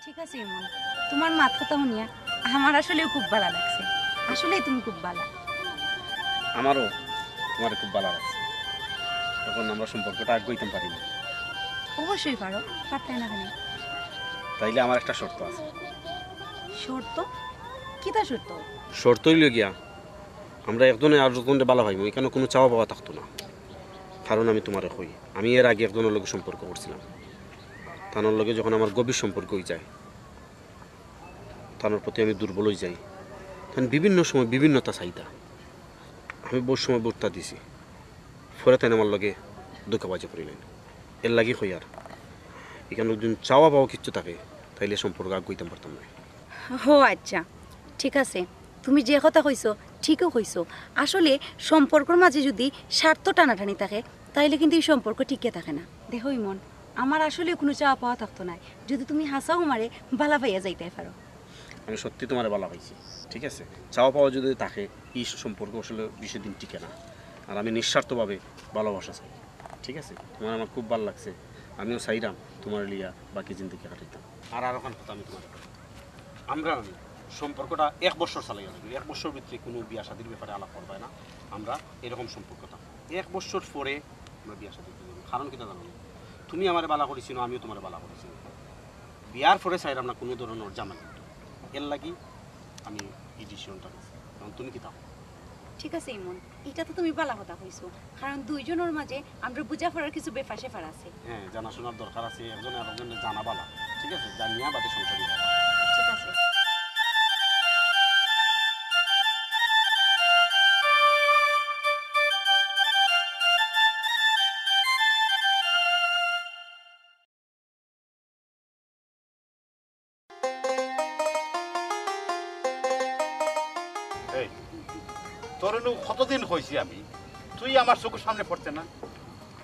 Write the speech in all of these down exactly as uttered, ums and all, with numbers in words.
ঠিক আছে ইমন, তোমার মাত কথা শুনিয়া আমার আসলেও খুব ভালা লাগছে। আসলেই তুমি খুব ভালা। আমারও তোমারে খুব ভালা লাগছে। এখন আমরা সম্পর্কটা আগুয়াইতাম পারি না? অবশ্যই পারো, পারতায় না কেনে? তাইলে আমার একটা শর্ত আছে। শর্ত? কিতা শর্ত? শর্ত অইলো গিয়া, আমরা একজনে আরকজনরে ভালা পাইমু, ইখানো কুনু চাওয়া পাওয়া থাকতো না। কারণ আমি তোমারে কই, আমি এর আগে একজনর লগে সম্পর্ক করছিলাম। তানর লগে যখন আমার গভীর সম্পর্ক অইযায়, তানর প্রতি আমি দুর্বল অইযাই। তান বিভিন্ন সময় বিভিন্নতা চাইতা। আমি বউত সময় বউততা দিছি। পরে তাইন আমার লগে ধোঁকাবাজি করিলাইন। এরলাগি কইয়ার, ইখানো যদি চাওয়া পাওয়া কিচ্ছু থাকে, তাইলে সম্পর্ক আগুয়াইতাম পারতাম নায়। ও আচ্ছা, ঠিক আছে, তুমি যে কথা কইছো ঠিকউ কইছো। আসলে সম্পর্কর মাঝে যদি স্বার্থ টানাটানি থাকে, তাইলে কিন্তু ই সম্পর্ক টিকিয়া থাকে না। দেখো ইমন, আমার আসলে কুনু চাওয়া পাওয়া থাকতো নায় যদি তুমি হাছাউ আমারে ভালা পাইয়া যাইতায় পারো। আমি সত্যি তোমারে ভালা পাইছি, ঠিক আছে? চাওয়া পাওয়া যদি থাকে, ই সম্পর্ক আসলে বেশি দিন টিকে না। আর আমি নিঃস্বার্থভাবে ভালোবাসা চাই, ঠিক আছে? তোমার আমার খুব ভালা লাগছে, আমিও চাইরাম তোমারে লইয়া বাকি জিন্দেগি কাটাইতাম। আর আরোখান কথা আমি তোমারে কই, আমরা আমি সম্পর্কটা এক বছর চালাইয়া লাগি, এক বছর ভিতরে কুনু বিয়া শাদির ব্যাপারে আলাপ করবায় না। আমরা এরকম সম্পর্ক থাকবো, এক বছর পরে আমরা বিয়া শাদি করবো। কারণ কিতা জানো নি? তুমি আমারে ভালা করিছো না, আমিও তোমারে ভালা করিছি। বিয়ার পরে চাইরাম না কুনু ধরনর ঝামেলা। এরলাগি আমি ই ডিসিশনটা নিছি। এখন তুমি কিতা কও? ঠিক আছে ইমন, ইটা তো তুমি ভালা কথা কইছো, কারণ দুইজনর মাঝে আমরা বুঝাপড়ার কিছু ব্যাপার স্যাপার আছে। হ্যাঁ, জানাশোনার দরকার আছে, একজনে আরকজনরে জানা ভালা, ঠিক আছে? জানিয়া বাদে সংসারী অও। ঠিক আছে। এই, তোরে নু কতদিন কইছি আমি, তুই আমার চকুর সামনে পড়তে না।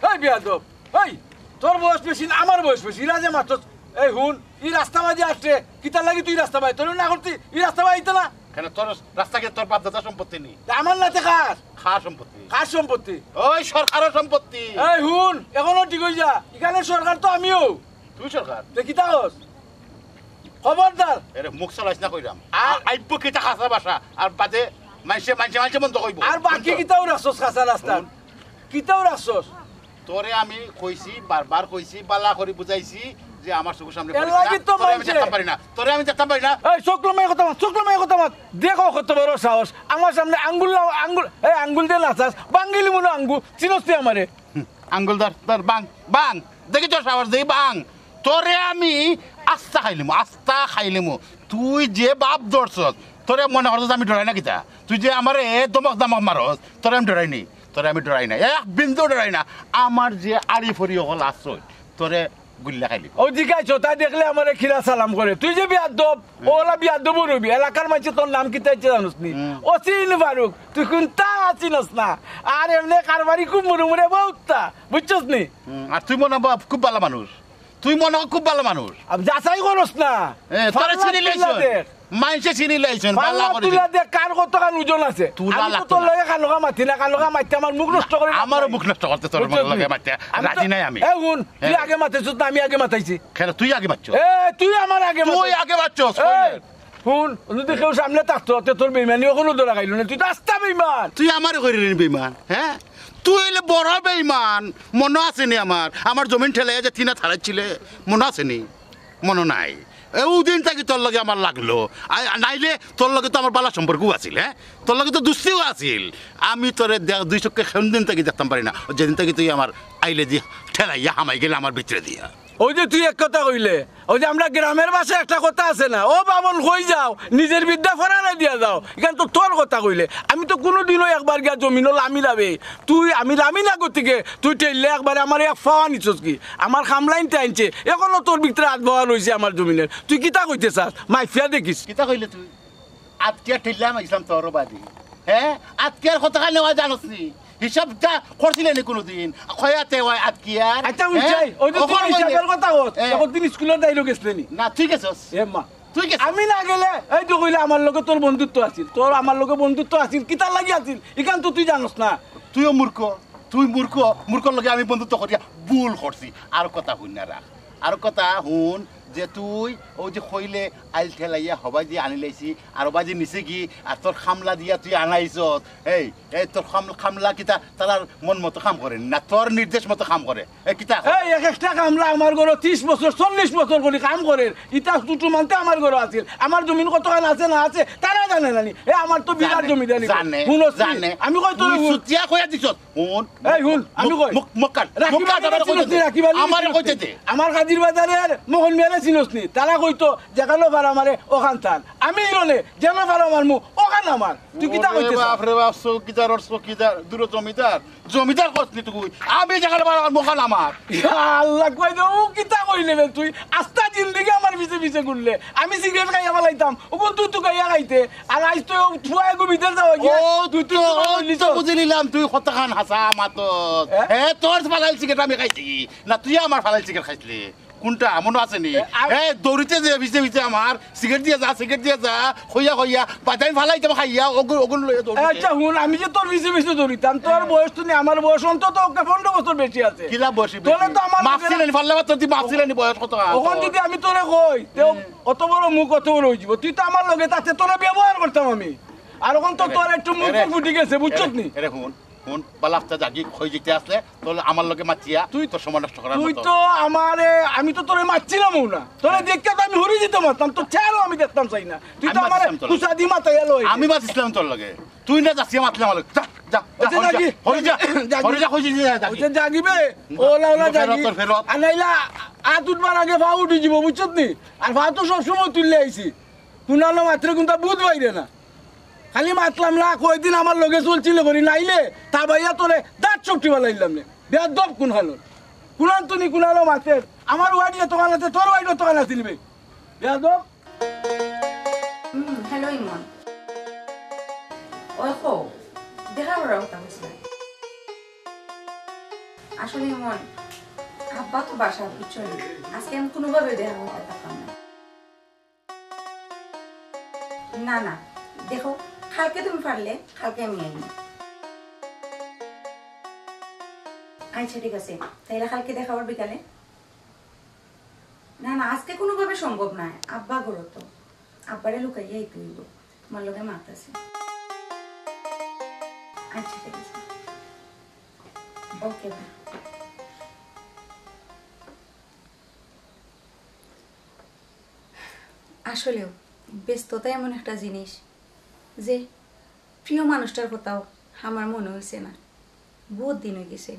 এই বেয়াদব, এই, তোর বয়স বেশি না আমার বয়স বেশি? ইলা যে মাতছস, এই হুন, ই রাস্তা বাদি আসছে, কিতার লাগি তুই রাস্তা বাদি? তোরে না করতি, ই রাস্তা বাদি আইতে না। কেনে তোর রাস্তা কি তোর বাপ দাদার সম্পত্তি নি? তা আমার না তে কার? কার সম্পত্তি? কার সম্পত্তি? ওই সরকারর সম্পত্তি। এই হুন, এখনো ঠিক অই যা, ইখানো সরকার তো আমিও। তুই সরকার? তে কিতা কস? খবরদার। এরে মুখ চালাইস না কইরাম। আর আ- আইব্বো কিতা খাসা ভাষা, আর বাদে মাইনষে, মাইনষে, মাইনষে মন্দ কইবো। আর বাকি কিতাও রাখছস খাসা রাস্তাত? হুন। কিতাও রাখছস? তোরে আমি কইছি, বারবার কইছি, ভালা করি বুঝাইছি যে আমার চকুর সামনে পড়িস না। এরলাগি তো তোরে আমি মাইনষে দেখতাম পারি না, তোরে আমি দেখতাম পারি না। এই, চোখ লমাই কথা মাত, চোখ লমাই কথা মাত। দেখো কত বড় সাহস, আমার সামনে আঙ্গুল লাও-, আঙ্গুল, এই আঙ্গুল দিয়া নাচাস, ভাঙ্গিলিমু না আঙ্গুল, চিনস তুই আমারে? হুম, আঙ্গুল ধর, ধর, ভাং, ভাং। দেখি তোর সাহস, দেখি ভাং। তোরে আমি আস্তা খাইলিমু, আস্তা খাইলিমু। তুই যে বাপ ধরছস, তোরে মনে করছস আমি ডরাই না কিতা? তুই যে আমারে ধমক ধমক মারস, তোরে আমি ডরাই নি, তোরে আমি ডরাই না, এক বিন্দু ডরাই না। আমার যে আড়ি ফড়ি অকল আছইন, তোরে গুল্লা খাইলিমু। ও জিগাইছো, তাই দেখলে আমারে কিলা সালাম করে। তুই যে বেয়াদব, অলা বেয়াদব রবি, এলাকার মাইনষে তোর নাম কিতা ইচ্ছে জানোস নি? হুম। ওসিন ফারুক, তুই কুনতা চিনস না। আর এমনে কারবারি খুব মুড়ে মুড়ে বউততা, বুঝছস নি? হুম, আর তুই মনে হয় খুব ভালা মানুষ। তুই মনে হয় খুব ভালা মানুষ। আব যাচাই করস না। এ, তোরে ফাল্লা চিনি তুলা লাইছইন। দেখ। মাইনষে চিনি লাইছইন, ফাল্লা ভালা করে তুলা চিনি। দেখ, কার কতখান ওজন আছে। তুলা আমি তো লাগতো তোর না। লগে কার লগে মাতি না, কার লগে মাততে আমার মুখ নষ্ট করে লাভ আমারও নাই। মুখ নষ্ট করতে তোর বুঝছস লগে নি? মাততে আমি তো রাজি নাই আমি। এ হুন, তুই হ্যাঁ। আগে মাতেছস না আমি আগে মাতাইছি? কেনে তুই আগে মাতছস? এ, তুই আমার আগে তুই মাতাইছস। আগে মাতছস, এ, কইলে। হুন, যদি কেউ সামনে থাকতো, তে তোর বেইমানি অখনো ধরা খাইলো না। তুই তো আস্তা বেইমান। তুই আমারে কইরে নি বেইমান, হ্যাঁ? তুই অইলে বড় বেইমান। মনো আছে নি আমার? আমার জমিন ঠেলাইয়া যে তিনা থারাইছিলে, মনো আছে নি? মনো নাই। এ, ওদিন থাকি তোর লগে আমার লাগলো। আ-, নাইলে তোর লগে তো আমার ভালা সম্পর্কও আছিল, হ্যাঁ? তোর লগে তো দুস্তিও আছিল। আমি তোরে দে-, দুই চক্ষে কোন দিন থাকি দেখতাম পারি না। যেদিন থাকি তুই আমার আইলে দি ঠেলাইয়া হামাই গেলে আমার ভিতরে দিয়া। ওই যে তুই এক কথা কইলে, ওই যে আমরা গ্রামের ভাষায় একটা কথা আছে না, "ও বামন কই যাও, নিজের বিদ্যা ফরারে দিয়া যাও।" ইখান তো তোর কথা কইলে। আমি তো কুনুদিনও একবার গিয়া জমিনো লামি লাবে, তুই আমি লামি না গতিকে তুই ঠেললে একবারে আমার এক ফাওয়া নিছস কি? আমার খামলাইনতে আনছে, এখনো তোর ভিতরে আত বাওয়া রইছে আমার জমিনের। তুই কিতা কইতে চাস? মাইফিয়া দেখিস। কিতা কইলে তুই? আতকিয়া ঠেললাম ইসলাম তোর বাদে। হ্যাঁ? আতকিয়ার কথা কানে ওয়া জানোস নি? হিসাবটা করছিলে নি কোনোদিন? খয়াতে ওয়া আতকিয়ার? আচ্ছা, হ্যাঁ? উঠছাই, ওই যে তুই অখন কইলে। হিসাবের কথা কস, হ্যাঁ। অখন দিন স্কুলের দায়িত্ব গেছলে নি? না, তুই গেছস। এ মা। তুই গেছস। আমি না গেলে, এই তো কইলে আমার লগে তোর বন্ধুত্ব আছিল, তোর আমার লগে বন্ধুত্ব আছিল, কিতার লাগি আছিল? ইখান তো তুই জানোস না। তুইও মূর্খ, তুই মূর্খ, মূর্খর লগে আমি বন্ধুত্ব করিয়া ভুল করছি। আর কথা হুন না রাখ, আর কথা হুন, যে তুই অউ যে কইলে আইল ঠেলাইয়া হবায়দি আনিলাইছি, আর অবায়দি নিছে গি, আর তোর খামলা দিয়া তুই আনাইছস। এই, এই তোর খাম-, খামলা কিতা তারার মন মতো কাম করে না, তোর নির্দেশ মতো কাম করে? এ কিতা? এই এক একটা খামলা আমার ঘরো ত্রিশ বছর, চল্লিশ বছর করি কাম করের। ইতা ছোট মানতে আমার ঘরো আছিল। আমার জমিন কতখান আছে না আছে, তারা জানে না নি? এ আমার তো বিরাট জানে, জমিদারি। জানে, হুনস নি? জানে। আমি কই তোরে তুই হুন। সুতিয়া কইয়া দিছস। হুন। এই হুন, আমি কই। মুখ, মুখ কান। রাকিব মুখ কান, আলীরে আমারে চিনস কইতে নি, দে। রাকিব আলী? আমারে কইতে দে। আমার কাদির বাজারের মোহন মিয়ারে চিনস নি? তারা কইতো, "যেখানো পারা মারে, ওখান থান।" আমি ইরনে, যেন পারা মারমু, ওখান আমার। তুই কিতা ওরে কইতে চাস? বাপ রে বাপ, চৌকিদার ওর চৌকিদার, দূরো জমিদার। জমিদার কস নি তুই। আমি যেখানো পারা মারমু, ওখান আমার। ইয়া আল্লাহ, কই দে, ও কিতা কইলে বে তুই? আস্তা জিন্দেগি আমার পিছে পিছে ঘুরলে। আমি সিগারেট খাইয়া ফালাইতাম, ওগুন তুই তুকাইয়া খাইতে। আর আইজ তো ও ফুয়া এগু ভিতরে যাওয়া গিয়া ও, তুই তুই তো, তুকাই ও, নিলি তো তো। বুঝি নিলাম, তুই কতখান হাছা মাতস। হ্যাঁ? হ্যাঁ, তোর ফালাইল সিগারেট আমি খাইছি। না, তুই আমার ফালাইল সিগারেট খাইছলি। কোনটা? মনো আছে নি? এ, আ- হ্যাঁ, দৌড়িতে যে ভিজে ভিজে আমার, "সিগারেট দিয়া যা, সিগারেট দিয়া যা", কইয়া কইয়া, বাদাম ফালাইতাম খাইয়া, ওগুন, ওগুন লইয়া দৌড়িতে। আচ্ছা, হুন, আমি যে তোর পিছে পিছে দৌড়িতাম, তোর হ্যাঁ। বয়স তো নি, আমার বয়স অন্তত ওকে পনেরো বছর বেশি আছে। কিলা বয়সী তাহলে বেশি? তো আমার মাফ লগে ছিলেন, ফাল্লা বাদ তুই মাফ ছিলেন, বয়স কত? অখন যদি আমি তোরে কই, তে হুম। অত বড় মুখ, অত বড় অইযিব। তুই তো আমার লগে তাতে তোরে ব্যবহার করতাম আমি। আর অখন তো এরে, তোর একটু মুখ এরে, ফুটি গেছে, বুঝছত এরে, নি? এরে হুন, হুন, বালা আফতা জাগি কই যেতে আসলে, তাহলে আমার লগে মাতিয়া তুই তোর সময় নষ্ট করার তুই মতো। তো আমারে, আমি তো তোরে মারছিলামও না। তোরে দেখতে তো আমি হরি দিতে মারতাম, তোর চেহারাও আমি দেখতাম চাই না। তুই তো আমি আমারে মারছিলাম তোর লগে। কুসাদি মাথায় এলো হইছে। আমি মারছিলাম তোর লগে। তুই না যাচ্ছি মারলে আমার লগে। যা, যা, যা, ওই যে হরি যা, জাগি, হরি যা, জাগি। হরি যা, কই যে যা, জাগি। ওই যে জাগি বে, হুম। ওলা, ওলা তোর ফেরত, জাগি। তোর ফেরত। আর নাইলা আত উঠবার আগে পা উঠি যাব, বুঝছত নি? আর পা তো সবসময় তুললে আইছি। কুনালো মাত্র কুনটা বুধ বাইরে না। খালি মাতলাম না, কয়দিন আমার লগে চলছিল করি, নাইলে তা বাইয়া তোরে দাঁত চপটি বালাইলাম নে। বেয়াদব কুন হালত। কুনান তুমি কুনালো মাতের, আমার ওয়াইড এতখান আছে, তোর ওয়াইড অতখান আছিল বে। বেয়াদব। হুম, হ্যালো ইমন। ওই কও, দেখা করার কথা কইছিলাম। আসলে ইমন, আব্বা তো বাসা, বুঝছো নি? আজকে আমি কোনোভাবে দেখা করতে পারতাম না। না, না, দেখো, কালকে তুমি পারলে, কালকে আমি আইমু। আচ্ছা, ঠিক আছে, তাইলে কালকে দেখা হবে বিকালে। না, না, আজকে কোনোভাবে সম্ভব নায়, আব্বা ঘরো তো, আব্বারে লুকাইয়া আইতে হইব, তোমার লগে মাত আছে। আচ্ছা, ঠিক আছে, ওকে, বাই। আসলেও ব্যস্ততা এমন একটা জিনিস যে প্রিয় মানুষটার কথাও আমার মনে হইছে না। বহুত দিন হয়ে গেছে,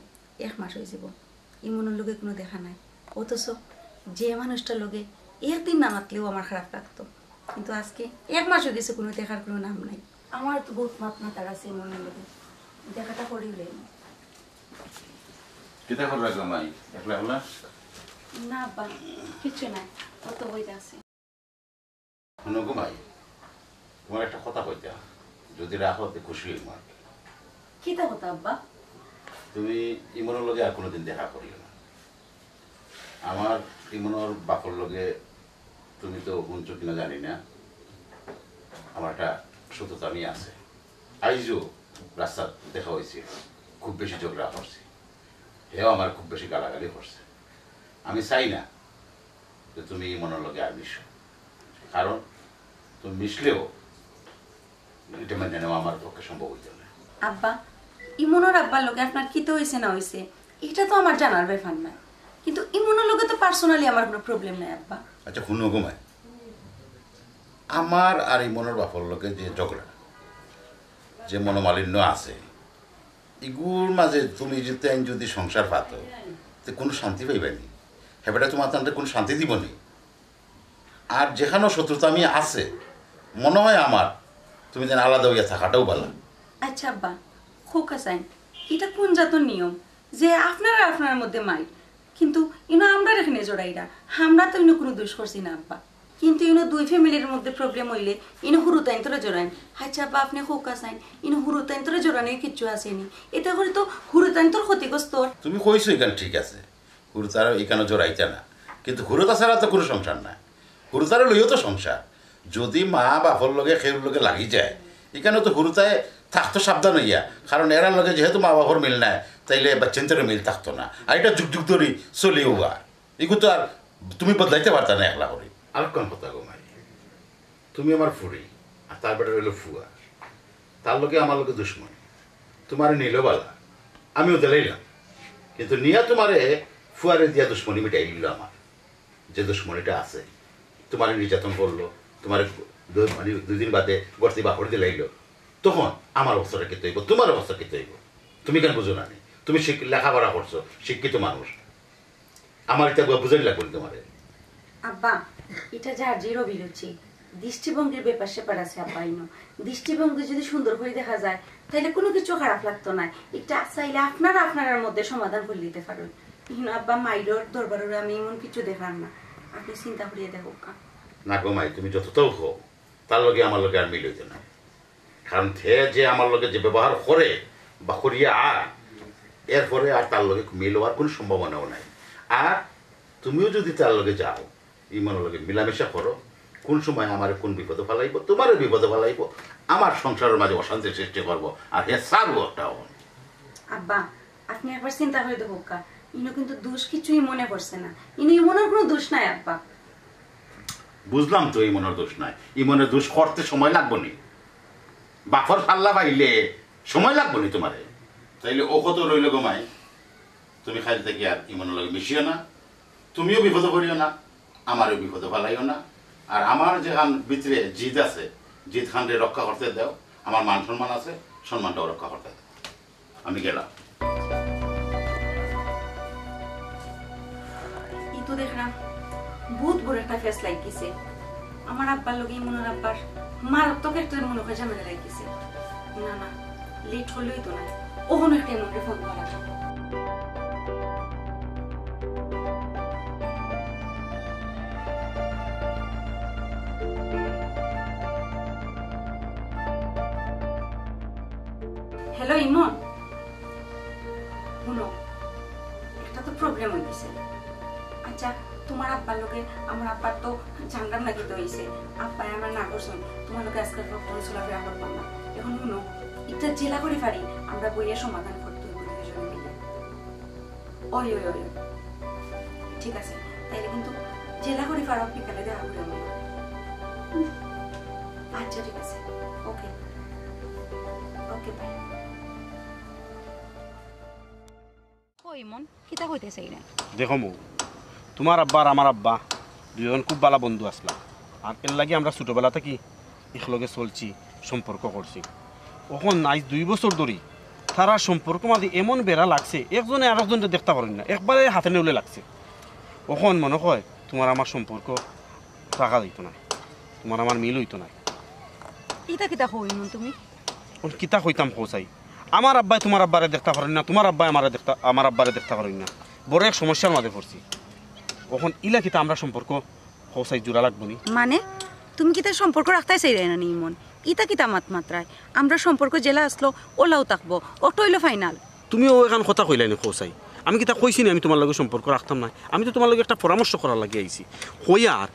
এক মাস হয়ে যাব, ইমনর লগে কোনো দেখা নাই। অথচ যে মানুষটার লগে একদিন না মাতলেও আমার খারাপ লাগতো, কিন্তু আজকে এক মাস হয়ে গেছে, কোনো দেখার কোনো নাম নাই। আমার তো বহুত মাত মাতার আছে ইমনর লগে, দেখাটা করিও লই। কিতা কররা গো মাই, একলা একলা? না আব্বা, কিচ্ছু নাই, অত বইতে আছে। হুনো গো মাই, তোমার একটা কথা কইতা, যদি রাখো তে খুশি হইমু আর কি। কিতা কথা আব্বা? তুমি ইমনর লগে আর কোনোদিন দেখা করিও না। আমার ইমনর বাপর লগে তুমি তো হুনছো কিনা জানি না, আমার একটা শত্রুতা আমি আছে। আইজও রাস্তাত দেখা হইছে, খুব বেশি ঝগড়া করছে, হেও আমার খুব বেশি গালাগালি করছে। আমি চাই না যে তুমি ইমনর লগে আর মিশো, কারণ তুমি মিশলেও এটা মেনে নেওয়া আমার পক্ষে সম্ভব হইতো না। আব্বা, ইমনর আব্বার লগে আপনার কিতা হইছে না হইছে, এটা তো আমার জানার ব্যাপার না, কিন্তু ইমনর লগে তো পার্সোনালি আমার কোনো প্রবলেম নাই আব্বা। আচ্ছা, হুনো গো মাই, আমার আর ইমনর বাপর লগে যে ঝগড়া, যে মনোমালিন্য আছে, ইগুর মাঝে তুমি যদি, যদি সংসার পাতো, তে কোনো শান্তি পাইবানি? হে বেটা তোমার তানতে কোনো শান্তি দিবনি? আর যেখানো শত্রুতা আমি আছে, মনে হয় আমার, তুমি যেন আলাদা হইয়া থাকাটাও ভালো। আচ্ছা আব্বা, খোকা চাইন, এটা কোন জাতর নিয়ম যে আপনারা আপনার মধ্যে মাইর, কিন্তু ইনো আমরারে কেনে জড়াইরা? আমরা তো ইনো কোনো দোষ করছি না আব্বা। কিন্তু ইনো দুই ফ্যামিলির মধ্যে প্রবলেম হইলে ইনো হুরুতাইন্তরে জড়াইন। আচ্ছা আব্বা, আপনি খোকা চাইন, ইনো হুরুতাইন্তরে জড়ানোর কিচ্ছু আছে নি। এতে করে তো হুরুতাইন্তর ক্ষতিগ্রস্ত অর। তুমি কইছো ইখান ঠিক আছে, হুরুতারা ইখানো জড়াইতা না, কিন্তু হুরুতা ছাড়া তো কোনো সংসার নাই। হুরুতারা লইও তো সংসার। যদি মা বাপর লগে কেউর লগে লাগি যায়, ইখানো তো হুরুতায় থাকতো সাবধান হইয়া, কারণ এরার লগে যেহেতু মা বাপর মিল নাই, তাইলে বাচ্চাইন্তরও মিল থাকতো না। আর এটা যুগ যুগ ধরি চলিও আর। ইগু তো আর তুমি বদলাইতে পারতা না একলা করি। আর কোন কথা গো মাই? তুমি আমার ফুরি, আর তার বেটার অইলো ফুয়া। তার লগে আমার লগে দুশমনি। তুমারে নিলো বালা, আমিও দিলাইলাম, কিন্তু নিয়া তুমারে ফুয়ারে দিয়া দুশমনি মিটাই নিলো আমার। যে দুশমনিটা আছে, তুমারে নির্যাতন করলো, তুমারে দু-, মানে দুই দিন বাদে গর্তি বাপড় দিলাইলো, তখন আমার অবস্থাটা কিতা অইবো, তুমার অবস্থা কিতা অইবো? তুমি কেন বুঝো না নি? তুমি শিক-, লেখাপড়া করছো, শিক্ষিত মানুষ, আমার ইটা বুঝানি লাগবো নি তুমারে? আব্বা, ইটা যার যের অভিরুচি, দৃষ্টিভঙ্গির ব্যাপার স্যাপার আছে আব্বা। ইনো দৃষ্টিভঙ্গি যদি সুন্দর করি দেখা যায়, তাইলে কুনু কিছু খারাপ লাগতো নায়। ইটা চাইলে আপনারা আপনারার মধ্যে সমাধান করি দিতে পারইন। ইনো আব্বা, মাইরর দরবারর আমি এমন কিছু দেখরাম না, আপনে চিন্তা করিয়া দেখউক্কা। না গো মাই, তুমি যততাউ কও, তার লগে আমার লগে আর মিল অইতো নায়। কারণ তে যে আমার লগে যে ব্যবহার করে বা করিয়া আর, এরপরে আর তার লগে মিল অওয়ার কুনু সম্ভাবনাও নাই। আর তুমিও যদি তার লগে যাও, ইমনর লগে মিলামিশা করো, কুন সময় আমারে কুন বিপদো ফালাইবো, তুমারে বিপদো ফালাইবো, আমার সংসারর মাঝে অশান্তি সৃষ্টি করবো, আর হে ছাড়বো একটা অখন। আব্বা, আপনে একবার চিন্তা করি দেখউক্কা, ইনো কিন্তু দুষ কিচ্ছু ইমনে করছে না, ইনো ইমনর কুনু দুষ নাই আব্বা। বুঝলাম তো ইমনর দুষ নাই, ইমনে দুষ করতে সময় লাগবো নি? বাপর পাল্লা পাইলে সময় লাগবো নি তুমারে? তাইলে অউ কথা রইলো গো মাই, তুমি কাইল থাকি আর ইমনর লগে মিশিও না, তুমিও বিপদো পড়িও না, আমারেও বিপদো ফালাইও না। আর আমার যেখান ভিতরে জিদ আছে, জিদ খানরে রক্ষা করতে দেও, আমার মান সম্মান আছে, সম্মানটাও রক্ষা করতে দেও। আমি গেলাম। ই তো দেখরাম বহুত বড় একটা ফেস লাগিছে। আমার আব্বার লগে ইমনর আব্বার মারাত্মক একটা মনে হয় ঝামেলা লাগিছে। না, না, লেট করলে অইতো নায়। অখনো একটা ইমনরে ফোন করা লাগবো। হ্যালো ইমন, হুনো, একটা তো প্রবলেম অইগেছে। আচ্ছা, তুমার আব্বার লগে আমার আব্বার তো ঝামেলা না কিতা অইছে, আব্বায় আমারে না করছইন, তুমার লগে আজকাল রক্ত চলাফেরা করতাম না। অখন হুনো, একটা যেলা করি পারি, আমরা বইয়া সমাধান করতে অইবো দুইজনে মিলে। ওই, ওই, ওই, ওই। ঠিক আছে, তাইলে কিন্তু যেলা করি পারো বিকালে দেখা করি আমরা। আচ্ছা, ঠিক আছে, ওকে, ওকে, বাই। কই ইমন, কিতা কইতে চাইরায়? দেখো মৌ, তুমার আব্বা আর আমার আব্বা দুইজন খুব বালা বন্ধু আছলা, আর এরলাগি আমরা ছোটবেলা থাকি একলগে চলছি, সম্পর্ক করছি। অখন আইজ দুই বছর ধরি তারার সম্পর্ক মাঝে এমন বেড়া লাগছে, একজনে আরকজনরে দেখতা পারইন না, একবারে হাতে নেউলে লাগছে। অখন মনো কয় তুমার আমার সম্পর্ক রাখা যাইতো নায়, তুমার আমার মিল অইতো নায়। ইতা কিতা কও ইমন তুমি? অখন কিতা কইতাম কও চাই, আমার আব্বায় তুমার আব্বারে দেখতা পারইন না, তুমার আব্বায় আমারে দেখতা, আমার আব্বারে দেখতা পারইন না, বড় এক সমস্যার মাঝে পড়ছি। অখন ইলা কিতা আমরা সম্পর্ক কও চাই জোড়া লাগবো নি? মানে, তুমি কিতা সম্পর্ক রাখতায় চাইরায় না নি ইমন? ইতা কিতা মাত মাতরায়? আমরা সম্পর্ক যেলা আছলো, অলাউ থাকবো, অটা অইলো ফাইনাল। তুমি অউ এখান কথা কইলায় নি কও চাই? আমি কিতা কইছি নি আমি তুমার লগে সম্পর্ক রাখতাম নায়? আমি তো তুমার লগে একটা পরামর্শ করার লাগি আইছি। কইয়ার,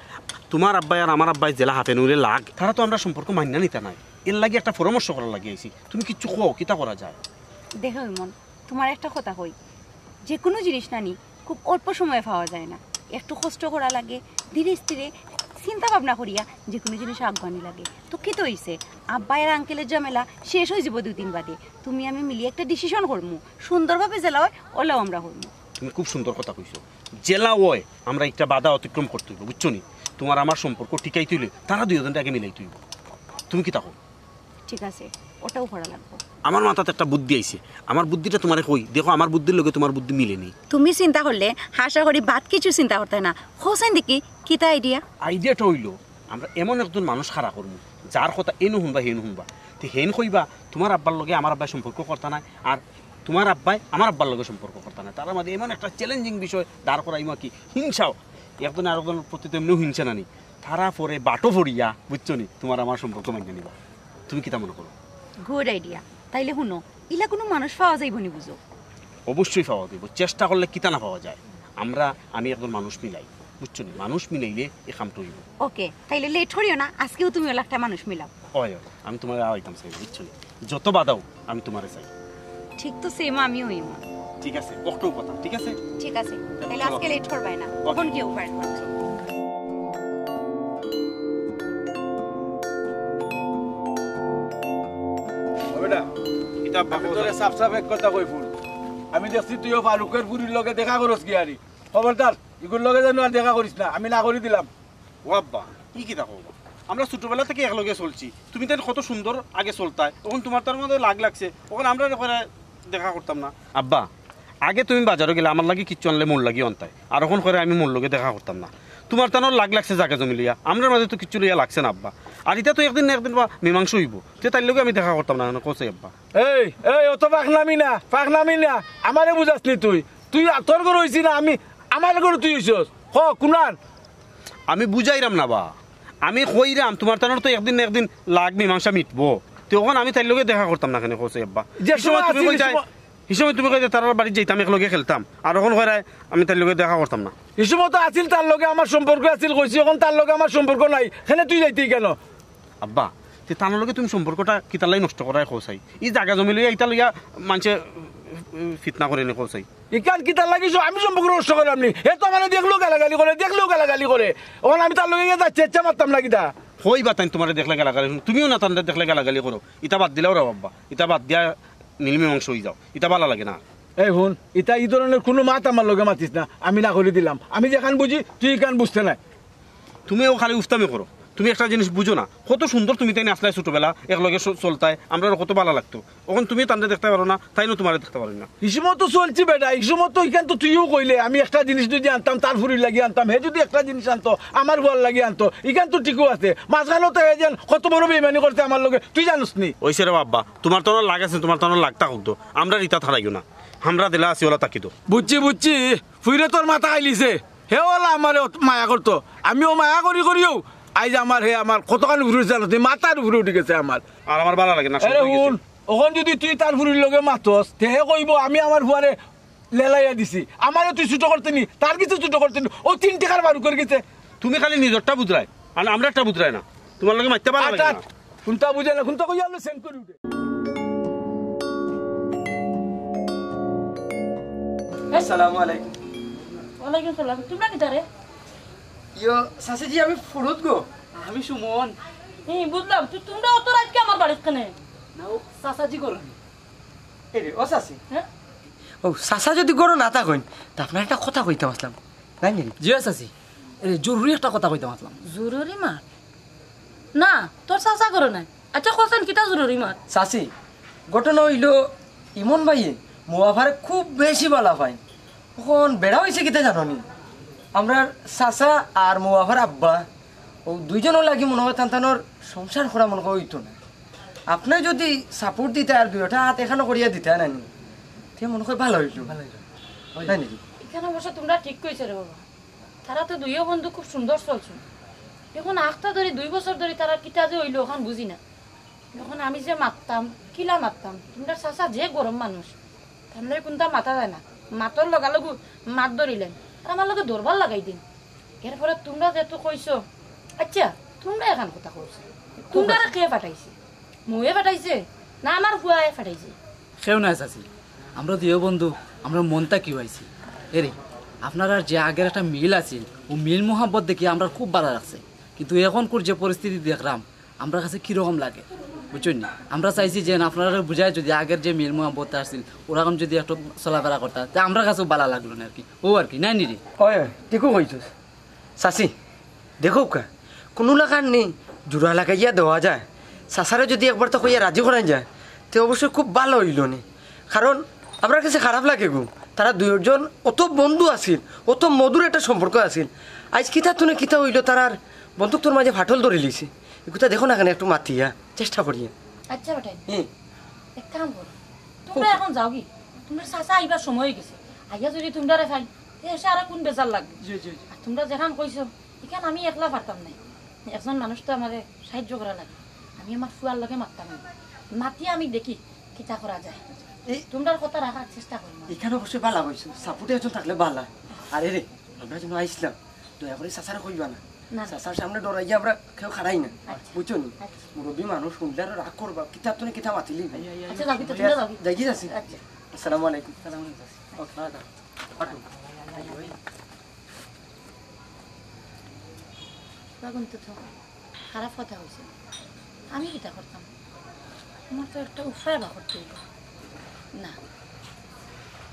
তুমার আব্বায় আর আমার আব্বায় যেলা হাতে নেউলে লাগ, তারা তো আমরা সম্পর্ক মাইন্না নিতা নায়, এরলাগি একটা পরামর্শ করার লাগি আইছি। তুমি কিচ্ছু কও, কিতা করা যায়? দেখো ইমন, তুমারে একটা কথা কই, যেকুনু জিনিস নানি খুব অল্প সময়ে পাওয়া যায় না, একটু কষ্ট করা লাগে, ধীরে স্থিরে চিন্তা ভাবনা করিয়া যেকুনু জিনিস আগুয়ানি লাগে। তো কিতা অইছে, আব্বায় আর আঙ্কেলর ঝামেলা শেষ অইযিবো দুইদিন বাদে, তুমি আমি মিলি একটা ডিসিশন করমু, সুন্দরভাবে যেলা অয় অলাউ আমরা করমু। তুমি খুব সুন্দর কথা কইছো, যেলা অয় আমরা একটা বাধা অতিক্রম করতে অইবো, বুঝছো নি? তুমার আমার সম্পর্ক টিকাইতে অইলে তারা দুইজনরে আগে মিলাইতে অইবো। তুমি কিতা কও? ঠিক আছে, অটাউ করা লাগবো। আমার মাথাত একটা বুদ্ধি আইছে, আমার বুদ্ধিটা তুমারে কই, দেখো আমার বুদ্ধির লগে তুমার বুদ্ধি মিলে নি। তুমি চিন্তা করলে আশা করি বাদ কিছু চিন্তা করতায় না। কও চাইন দেখি, কিতা আইডিয়া? আইডিয়াটা অইলো, আমরা এমন একজন মানুষ খাড়া করমু, যার কথা এইনও হুনবা, হেইনও হুনবা। তে হেইন কইবা, তুমার আব্বার লগে আমার আব্বায় সম্পর্ক করতা নায়, আর তুমার আব্বায় আমার আব্বার লগে সম্পর্ক করতা নায়। তারার মাঝে এমন একটা চ্যালেঞ্জিং বিষয় দাঁড় করাইমু কি, হিংসাও। একজনে আরকজনর প্রতি তো এমনেউ হিংসা নানি, তারা পরে বাটো পড়িয়া, বুঝছো নি, তুমার আমার সম্পর্ক মাইন্না নিবা। তুমি কিতা মনো করো? Good idea. তাইলে হুনো, ইলা কুনু মানুষ পাওয়া যাইবো নি বুঝো? অবশ্যই পাওয়া যাইবো, চেষ্টা করলে কিতা না পাওয়া যায়। আমরা, আমি একজন মানুষ মিলাই, বুঝছো নি? মানুষ মিলাইলে এ কামটা অইবো। ওকে, তাইলে লেট করিও না, আজকেউ তুমি অলা একটা মানুষ মিলাও। অয়, অয়, আমি তুমারে আওয়াইতাম চাই, বুঝছো নি? যত বাধাউ, আমি তুমারে চাই। ঠিক তো সেম আমিও ইমন। ঠিক আছে, ওকেউ কথা, ঠিক আছে? ঠিক আছে, তাইলে চলো। আজকে লেট করবায় না, ওকে। অখন গিয়া উপায় করো। আমি তোরে সাফ সাফ এক কথা কই ফুল, আমি দেখছি তুইও ফারুকের ফুরির লগে দেখা করস গিয়ারি। খবরদার, ইগুর লগে যেন আর দেখা করিস না, আমি না করি দিলাম। ও আব্বা, ই কিতা কও বা? আমরা ছোটবেলা থাকি একলগে চলছি, তুমি তাইন কত সুন্দর আগে চলতায়, অখন তুমার তার মধ্যে লাগ লাগছে, অখন আমরা দেখা করতাম না। আব্বা, আগে তুমি বাজারো গেলে আমার লাগি কিচ্ছু আনলে মোর লাগিও আনতায়, আর অখন কইরায় আমি মোর লগে দেখা করতাম না। তুমার তানর লাগ লাগছে জাগা জমি লইয়া, আমরার মাঝে তো কিচ্ছু লইয়া লাগছে না আব্বা। আর ইটা তো একদিন না একদিন বা মীমাংসা অইবো, তে তাইর লগে আমি দেখা করতাম না, কও চাই আব্বা। এই, এই, অত ফাকনামি না, ফাকনামি না। আমারে বুঝাস নি তুই। তুই আ-, তোর ঘর অইছি না, আমি, আমার ঘর তুই অইছস। ক, কুনান? আমি বুঝাইরাম না বা। আমি কইরাম, তুমার তানর তো একদিন না একদিন লাগ মীমাংসা মিটবো। তে অখন আমি তাইর লগে দেখা করতাম না কেনে, কও চাই আব্বা? যে ই সময় সময় তুমি আছিলি, কইতায়, সময় ই সময় তুমি কইতায় তারার বাড়িত যাইতাম, একলগে খেলতাম। আর অখন কইরায় আমি তাইর লগে দেখা করতাম না। ই সময় তো আছিল, তার লগে আমার সম্পর্ক আছিল, কইছি, অখন তার লগে আমার সম্পর্ক নাই। কেনে তুই যাইতি কেনে? আব্বা, তে তানর লগে তুমি সম্পর্কটা কিতার লাগি নষ্ট করায়, কও চাই? ই জাগা জমি লইয়া, ইটা লইয়া মানষে, উম, ফিতনা করে নি, কও চাই? ইখান কিতার লাগি স-, আমি সম্পর্ক নষ্ট করলাম নি? হে তো আমারে দেখলেও গালাগালি করে, দেখলেও গালাগালি করে। অখন আমি তার লগে গিয়া যাইতে ইচ্ছা মারতাম না কিতা? কই বা তাইন তুমারে দেখলে গালাগালি, তুমিও না তানরে দেখলে গালাগালি করো। ইটা বাদ দিলাও রে আব্বা, ইটা বাদ দিয়া নির্মীমাংসা অই যাও, ইটা ভালা লাগে না। এই হুন, ইতা ই ধরনের কুনু মাত আমার লগে মাতিস না, আমি না করি দিলাম। আমি যেখান বুঝি, তুই ইখান বুঝতে নায়। তুমি অউ খালি উফতামি করো, তুমি একটা জিনিস বুঝো না। কত সুন্দর তুমি তাইন আছলায় ছোটবেলা, একলগে চ-, চলতায়, আমরারও কত ভালা লাগতো। অখন তুমি তানরে দেখতায় পারো না, তাইনও তুমারে দেখতা পারইন না। ই সময় তো চলছি বেটা, ই সময় তো ইখান তো তুইও কইলে, আমি একটা জিনিস যদি আনতাম, তার ফুরির লাগি আনতাম, হে যদি একটা জিনিস আনতো, আমার ফুয়ার লাগি আনতো, ইখান তো ঠিকও আছে। মাঝখানো তো হে যেন কত বড় বেইমানি করছে আমার লগে, তুই জানোস নি? অইছে রে আব্বা, তুমার তানর লাগ আছে, তুমার তানর লাগ থাকউক তো, আমরার ইতা থারাইও না, আমরা দিলা আছি অলা থাকি তো। বুঝছি, বুঝছি, ফুইরে তোর মাথা খাইলিছে, হে অলা আমারে অত মায়া করতো, আমিও মায়া করি করিও, আইজ আমার হে আমার কতখান উপরে উঠছে জানো, তুই মাথার উপরে উঠি গেছে আমার। আর আমার ভালা লাগে না, আরে সন্দেহ হুন, গেছে। অখন যদি তুই তার ফুরির লগে মাতস, তে হে কইবো আমি আমার ফুয়ারে লেলাইয়া দিছি, আমারে তুই ছোট করতে নি, তার গেছে ছোট করতে নি, অউ তিন টেকার বারুকর গেছে। তুমি খালি নিজরটা বুঝরায়, আর আমরারটা বুঝরায় না। তুমার লগে মাততে ভালা লাগে আচ্ছা, না। কুনটা বুঝে না, কুনটা কইয়া আলো সেন্ড করে উঠে। আসসালামু আলাইকুম। ওয়ালাইকুম সালাম। তুমরা কিতা রে? ইয়ো, চাচিজি, আমি ফুরুত গো। আমি সুমন। হুম, বুঝলাম। তো তুমরা অত রাইতকে আমার বাড়িত কেনে? না, অউ চাচাজি ঘরো নি। এরে, ও চাচি। হ্যাঁ? ও, চাচা যদি ঘরো না থাকইন, তে আপনারে একটা কথা কইতাম আছলাম। নায় নি? জি অয় চাচি। এরে, জরুরি একটা কথা কইতাম আছলাম। জরুরি মাত? না, তোর চাচা ঘরো নাই। আচ্ছা, কওছাইন কিতা জরুরি মাত? চাচি, ঘটনা অইলো, ইমন ভাইয়ে মৌ আফারে খুব বেশি ভালা পাইন। অখন বেড়া অইছে কিতা জানো নি? আমরার চাচা আর মৌ আফার আব্বা, অউ দুইজনর লাগি মনে অয় তান তানর সংসার করা মনে অয় অইতো না। আপনে যদি সাপোর্ট দিতা আর দুইওটা আত একখানো করিয়া দিতা নানি, তে মনে অয় ভালা অইলো। ভালা অইলো। তাই নাকি? ইখান অবশ্য তুমরা ঠিক কইছো রে বাবা। তারা তো দুইও বন্ধু খুব সুন্দর চলছইন। অখন আখতা ধরি দুই বছর ধরি তারার কিতা যে অইলো অখান বুঝি না। অখন আমি যে মাততাম, কিলা মাততাম, তুমরার চাচা যে গরম মানুষ, তান লগে কুনতা মাতা যায় না। মাতর লগালগু মাত ধরিলাইন, আর আমার লগে দরবার লাগাই দিন। এরপরে তুমরা যেহেতু কইছো, আচ্ছা, তুমরা এখান কথা কওছাইন, তুমরারে কে পাঠাইছে? মৌয়ে পাঠাইছে না আমার ফুয়ায় পাঠাইছে? কেউ নায় চাচি, আমরা দুইও বন্ধু, আমরা মন থাকি আইছি। এরে, আপনারার যে আগের একটা মিল আছিল, অউ মিল মোহাব্বত দেখি আমরার খুব ভালা লাগছে, কিন্তু অখনকুর যে পরিস্থিতি দেখরাম, আমরার কাছে কিরকম লাগে, বুঝছইন নি? আমরা চাইছি যে আপনারারে বুঝাই যদি আগের যে মিল মোহাব্বত আছিল, অরকম যদি একটু চলাফেরা করতা, তে আমরার কাছেও ভালা লাগলো না আর কি। অউ আর কি, নায় নি রে? অয়, অয়, ঠিকউ কইছস। চাচি, দেখউক্কা, কুনু লাখান নি জুড়া লাগাইয়া দেওয়া যায়। চাচারে যদি একবারতা কইয়া রাজি করাইন যায়, তে অবশ্যই খুব ভালা অইলো নি। কারণ আমরার কাছে খারাপ লাগে গো, তারা দুইজন অত বন্ধু আছিল, অত মধুর একটা সম্পর্ক আছিল। আইজ কিতা থনে কিতা অইলো, তারার বন্ধুত্বর মাঝে ফাটল ধরিলিছে। ইগুতা দেখো না কেনে একটু মাতিয়া, চেষ্টা করিয়া। আচ্ছা বেটাইন, হুম। এক কাম করো, তুমরা অখন যাওগি, তুমরার চাচা আইবার সময় অই গেছে। আইয়া যদি তুমরারে পাইন, তে হেষে আরো কুন বেজার লাগবো? জি, জি, জি। আর তুমরা যেখান কইছো, ইখান আমি একলা পারতাম নায়। একজন মানুষ তো আমারে সাহায্য করা লাগে। আমি আমার ফুয়ার লগে মাততাম নায়। মাতিয়া আমি দেখি কিতা করা যায়। এই তুমরার কথা রাখার চেষ্টা করমু। ইখান অবশ্য ভালা কইছো, সাপোর্টে একজন থাকলে ভালা। আরে রে, আমরা যেন আইছলাম, দয়া করি চাচারে কইবা না। না, না। চাচার সামনে ডরাইয়া আমরা কেউ খাড়াই না। আচ্ছা। বুঝছো নি? আচ্ছা। মুরব্বি মানুষ হুনলে আরো রাগ করবা, কিতা থনে কিতা মাতিলি। আচ্ছা, যাওগি তো, তুমরা যাওগি। যাইগি চাচি? আচ্ছা। আসসালামু আলাইকুম। আসসালামু আলাইকুম, চাচি। ওকে, দাঁড়া, দাঁড়া। হাঁটো। বাগুন তো তো খারাপ কথা কইছে। আমি কিতা করতাম? আমার তো একটা উপায় বার করতে অইবো। না,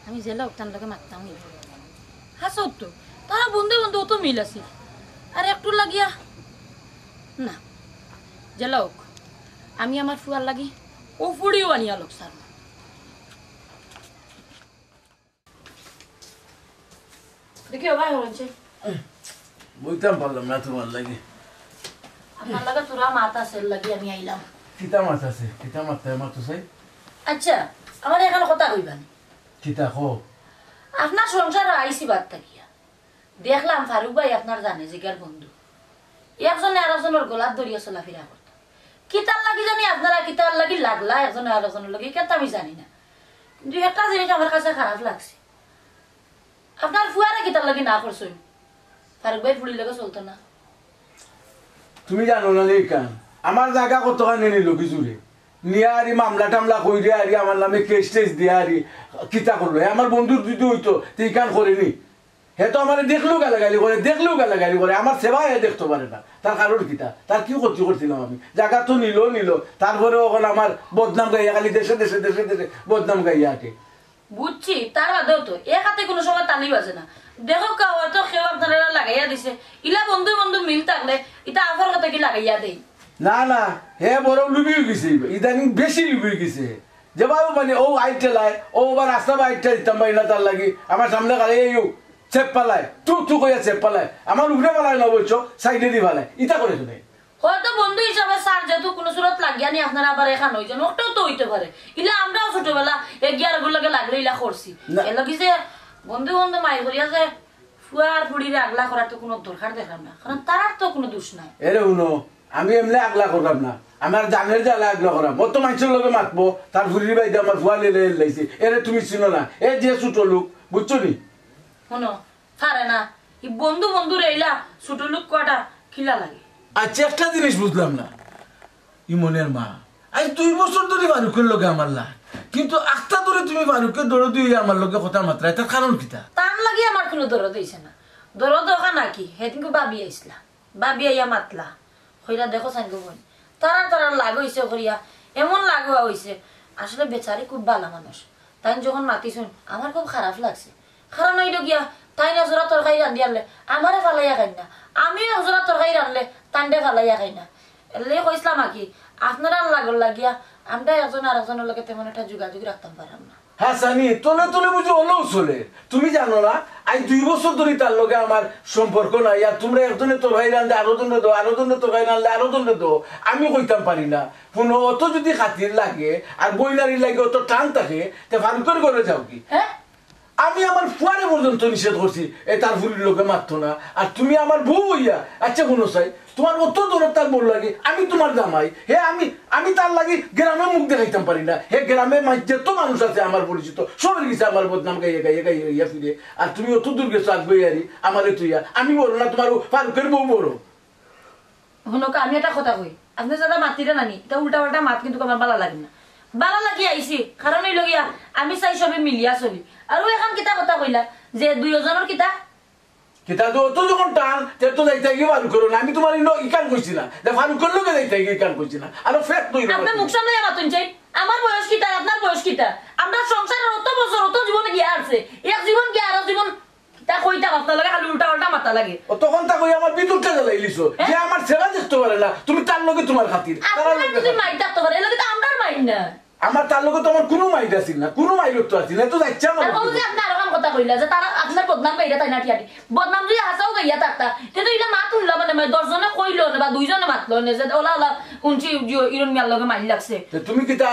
আমি যেলা অউক তান লগে মাততাম নি। হাছা তো, তারা বন্ধু বন্ধু অত মিল আছে। আর একটু লাগিয়া, না, যেলা অউক, আমি আমার ফুয়ার লাগি অউ ফুড়িও আনিয়া লউক ছাড়মু। দেখি, ও ভাই, হচ্ছে। বইতাম পারলাম না তুমার লাগি। আপনার লগে থুড়া মাত আছে, এর লাগি আমি আইলাম। কিতা মাত আছে? কিতা মাত, তাই মাত তো চাই। আচ্ছা, আমার এখান কথা কইবানি। কিতা কও? আপনার সংসার আইছি বাদ থাকিয়া। দেখলাম ফারুক ভাই আপনার জানে জিগার বন্ধু। একজনে আরকজনর গলাত ধরিয়া চলাফিরা করতা। কিতার লাগি জানি আপনারা কিতার লাগি লাগলা একজনে আরকজনর লগে, ইখান তো আমি জানি না। কিন্তু একটা জিনিস আমার কাছে খারাপ লাগছে। আপনার ফুয়ারে কিতার লাগি না করছইন? ফারুক ভাইর ফুড়ির লগে চলতো না। তুমি জানো না নি ইখান? আমার জাগা কতখানি নিল কি জুরে? নিয়া আরি মামলা টামলা কইরে আরি আমার নামে কেস টেস দিয়া আরি কিতা করলো? হে আমার বন্ধুর যদি অইতো, তে ইখান করেনি। হে তো আমারে দেখলেও গালাগালি করে, দেখলেও গালাগালি করে, আমার সেবা হে দেখতো পারে না। তার কারণ কিতা? তার কি ক্ষতি করছিলাম আমি? জাগা তো নিল, নিল, তারপরে অখন আমার বদনাম গাইয়া খালি দেশে দেশে, দেশে দেশে বদনাম গাইয়া আটে। বুঝছি, তার বাদেও তো এক হাতে কুনু সময় তালি বাজে না। দেখো কা, হয়তো কেউ আপনারা লাগাইয়া দিছে। ইলা বন্ধু বন্ধু মিল থাকলে ইতা আফর কথা কি লাগাইয়া দেই? না, না, হে বড় লুবি অই গেছে, ইদানিং বেশি লুবি অই গেছে। যেভাবে মানে ও আইট ঠেলায়, ও আবার রাস্তা বা আইট ঠেলায় দিতাম পারি না তার লাগি। আমার সামনে গাড়ি এইও চেপ পালায়, তু তু কইয়া চেপ পালায়। আমার উপরে পালায় না অবশ্য, সাইডে দি পালায়। ইতা করে শুনে। হয়তো বন্ধু হিসাবে স্যার যেহেতু কুনু সুরত লাগিয়া নি আপনারা আবার এখান অইছেন, ওটাও তো অইতে পারে। ইলা আমরাও ছোটবেলা এগিয়ে আর লগে লাগলে ইলা করছি। না। এর লাগি যে বন্ধু বন্ধু মাই করিয়া যে ফুয়ার ফুড়িরে আগলা করার তো কুনু দরকার দেখলাম না, কারণ তারার তো কুনু দোষ নাই। এরে হুনো, আমি এমনে আগলা করলাম না, আমার জানের জ্বালা আগলা করাম। অত মানষর লগে মাতবো, তার ফুড়ির বাইদে আমার ফুয়া লেলে এল্লাইছে। এরে তুমি চিনো না, এ যে ছোট লোক, বুঝছো নি? হুনো, পারে না, ই বন্ধু বন্ধুরে ইলা ছোট লোক কওয়াটা কিলা লাগে? আচ্ছা, একটা জিনিস বুঝলাম না, ইমনের মা, আইজ দুই বছর ধরি ফারুকর লগে আমার লাগ, কিন্তু আখতা ধরি তুমি ফারুকর দরদি অইয়া আমার লগে কথা মাতরায়, তার কারণ কিতা? তার লাগি আমার কুনু দরদ অইছে না। দরদ অখান নাকি, হেদিনকু ভাবি আইছলা, ভাবি আইয়া মাতলা, কইরা, "দেখো চাইন গো বইন, তারার তারার লাগ অইছে করিয়া, এমন লাগ অওয়া অইছে।" আসলে বেচারি খুব ভালা মানুষ। তাইন যখন মাতিছইন, আমার খুব খারাপ লাগছে। কারণ অইলো গিয়া, তাইন এক জোড়া তরকারি রান্ধি আনলে আমারে ফালাইয়া খাইন না, আমিও এক জোড়া তরকারি রানলে তানরে ফালাইয়া খাই না। এরলাগি কইছলাম আর কি, আপনারার লাগর লাগিয়া আমরা একজন আরকজনর লগে তেমন একটা যোগাযোগ রাখতাম পারলাম না। হাছানি, তলে তলে বুঝি অলাউ চলে। তুমি জানো না, আইজ দুই বছর ধরি তার লগে আমার সম্পর্ক নাই। আর তুমরা একজনে তরকারি রানলে আরকজনরে দেও, আরকজনরে তরকারি রানলে আরকজনরে দেও। আমি কইতাম পারি না। হুনো, অত যদি খাতির লাগে আর বইনারির লাগি অত টান থাকে, তে ফারুকর ঘরো যাওগি। হ্যাঁ? আমি আমার ফুয়ারে পর্যন্ত নিষেধ করছি, এ তার ফুড়ির লগে মাততো না। আর তুমি আমার বউ অইয়া, আচ্ছা হুনো চাই, তুমার অত দরদ তার বউর লাগি, আমি তুমার জামাই, হে আমি, আমি তার লাগি গ্রামে মুখ দেখাইতাম পারি না। হে গ্রামে মা-, যত মানুষ আছে আমার পরিচিত, সবর গেছে আমার বদনাম গাইয়া, গাইয়া, গাইয়া, গাইয়া ফিরে। আর তুমি অত দূর গেছো আগ বাড়াইয়ারি, আমারে থইয়া, আমি বড় না তুমার অউ ফারুকর বউ বড়? হুনউক্কা, আমি একটা কথা কই, আপনে যেতা মাতিরা নানি, ইতা উল্টা পাল্টা মাত কিন্তু আমার ভালা লাগে না। ভালা লাগি আইছি, কারণ অইলো গিয়া, আমি চাই সবে মিলিয়া চলি। আর অউ অখন কিতা কথা কইলা, যে দুইওজনর কিতা? কিতা তো অত যখন টান, তে তো যাইতায়গি ফারুকর লগে। আমি তুমারে ইনো ইখান কইছি না, যে ফারুকর লগে যাইতায়গি ইখান কইছি না। আরো ফেক তুই আপনে মুখ সামলাইয়া মাতইন চাই, আমার বয়স কিতা, আপনার বয়স কিতা? আমরার সংসারর অত বছর, অত জীবন গিয়া আছে, এক জীবন গিয়া আরো জীবন কিতা কইতাম আপনার লগে, খালি উল্টা পাল্টা মাতা লাগে। ও তখন তা কই আমার ভিতরটা জ্বালাইলিছো, হ্যাঁ? যে আমার সেবা দেখতো পারে না, তুমি তার লগে তুমার খাতির, তার আপনার লগে যদি খাতির। মাইর থাকতো পারে, এর লগে তো আমরার মাইর না। আমার তার লগে তো আমার কুনু মাইর আছিল না, কুনু মাইর তো আছিল না, তো যাইছে আমার আর ও যে ভিতরে। আপনে আরোখান কথা কইলা যে তারা আপনার বদনাম গাইরা তাই না টিয়াটি, বদনাম যদি হাছাউ গাইয়া থাকতা, তে তো ইলা মাত হুনলা মানে, মানে দশ জনে কইলো না বা দুইজনে মাতলো না যে ওলা ওলা হুনছি যে ইরন মিয়ার লগে মাইর লাগছে। তে তুমি কিতা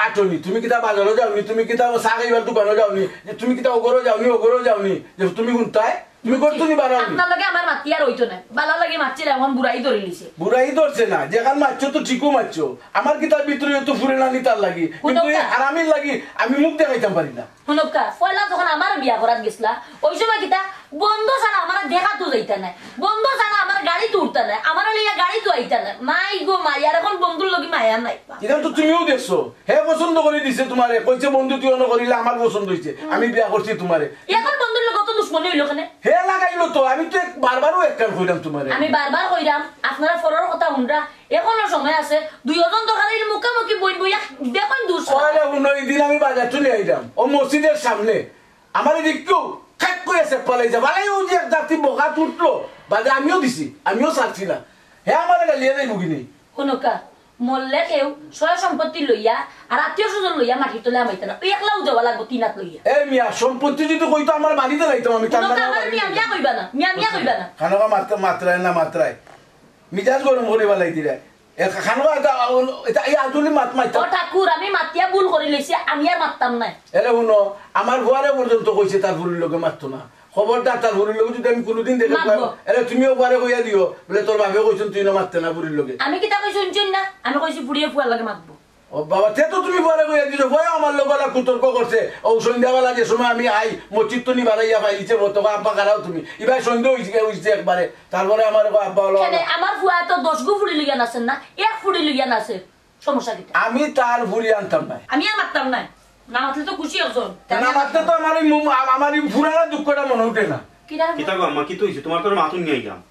আটোনি, তুমি কিতা বাজারো যাওনি, তুমি কিতা চা খাইবার দোকানো যাওনি, যে তুমি কিতা অগরো যাওনি, অগরো যাওনি, যে তুমি হুনতায়? তুমি করতো নি বাড়াও নি? আপনার লগে আমার মাতি আর অইতো না। ভালা লাগি মাতছিলাম, অখন বুড়াই ধরিলিছে। বুড়াই ধরছে না, যেখান মাতছো তো ঠিকউ মাতছো। আমার কিতার ভিতরে তো ফুরে না নি তার লাগি। কিন্তু এই হারামির লাগি আমি মুখ দেখাইতাম পারি না। হুনউক্কা, পয়লা যখন আমার বিয়া করাত গেছলা, ওই সময় কিতা বন্ধ ছাড়া আমার দেখাত যাইতা নায়, বন্ধ ছাড়া আমার গাড়িত উঠতা নায়, আমার লইয়া গাড়িত আইতা নায়। মাই গো মাই, আর অখন বন্ধুর লগে মায়া নাই। ইটা তো তুমিও দেখছো, হে পছন্দ করি দিছে তুমারে, কইছে, "বন্ধু তুই অনো করিলে আমার পছন্দ অইছে, আমি বিয়া করছি তুমারে।" অখন বন্ধুর লগে অত দুশমনি অইলো কেনে? হে লাগাইলো তো, আমি তো এক, বারবারও একখান কইলাম তুমারে। আমি বারবার কইরাম, আপনারা পরর কথা আমরা এখনো সময় আছে, দুইজন দরকার অইলে মুখামুখি বইন বইয়া দেখইন দূর সারা। ওরে হুনো, ইদিন আমি বাজার তুলি আইলাম, ও মসজিদর সামনে আমারে দেখকেউ খাক কইয়া চেপ্পা লাইছে, বালাই অউ যে এক জাতি বগাত উঠলো, বাদে আমিও দিছি, আমিও ছাড়ছি না, হে আমারে গালিয়া যাইবো কিনি। হুনউক্কা, মরলে কেউ সয় সম্পত্তি লইয়া আর আত্মীয় স্বজন লইয়া মাটির তলে হামাইতা না, অউ একলাউ যাওয়া লাগবো তিন আত লইয়া। এ মিয়া, সম্পত্তি যদি কইতো আমার বাড়িত লাইতাম আমি, হুনউক্কা, আমার মিয়া মিয়া কইবা না, মিয়া মিয়া কইবা না। খানোকা মাত্র-, মাত্রায় না মাত্রায়। মিজাজ গরম করি ফালাই দিরা। এ খানোকা এটা, এটা, এই আঞ্চলিক মাত মাইতা। ও ঠাকুর, আমি মাতিয়া ভুল করি লইছি, আমি আর মাততাম নায়। এরে হুনো, আমার ফুয়ারে পর্যন্ত কইছে তার ফুরির লগে মাততো না। খবরদার, তার ফুরির লগে যদি আমি কুনুদিন দেখি, মাতবো। এরে তুমিও ফুয়ারে কইয়া দিও, বলে তোর বাপে কইছইন তুই না মাততে না ফুরির লগে। আমি কিতা কইছি হুনছইন না? আমি কইছি ফুরিয়ে ফুয়ার লগে মাতবো। ও বাবা, তে তো তুমি ফুয়ারে কইয়া দিছো, ফুয়ায় আমার লগে অলা কুতর্ক করছে। ও সন্ধ্যাবেলা যে সময় আমি আই, মসজিদ তো নি বাড়াইয়া পাইলিছে, বলতো, "আব্বা, খাড়াও তুমি।" ইবার সন্ধ্যা অইছে, অইছে একবারে। তারপরে আমার কয়, "আব্বা, অলা, কেনে, অলা।" আমার ফুয়ায় তো দশ গু ফুরি লইয়া নাচের না, এক ফুরি লইয়া নাচের। সমস্যা কিতা? আমি তার ফুরি আনতাম নায়। আমি আর মাততাম নায়। না মাতলে তো খুশি একজন। না মাতলে তো আমার এই মুম-, আম-, আমার এই ফুরানা দুঃখটা মনে উঠে না। কিতা? কিতা গো আম্মা, কিতা অইছে? তুমার তো মাত হুনিয়া আইলাম।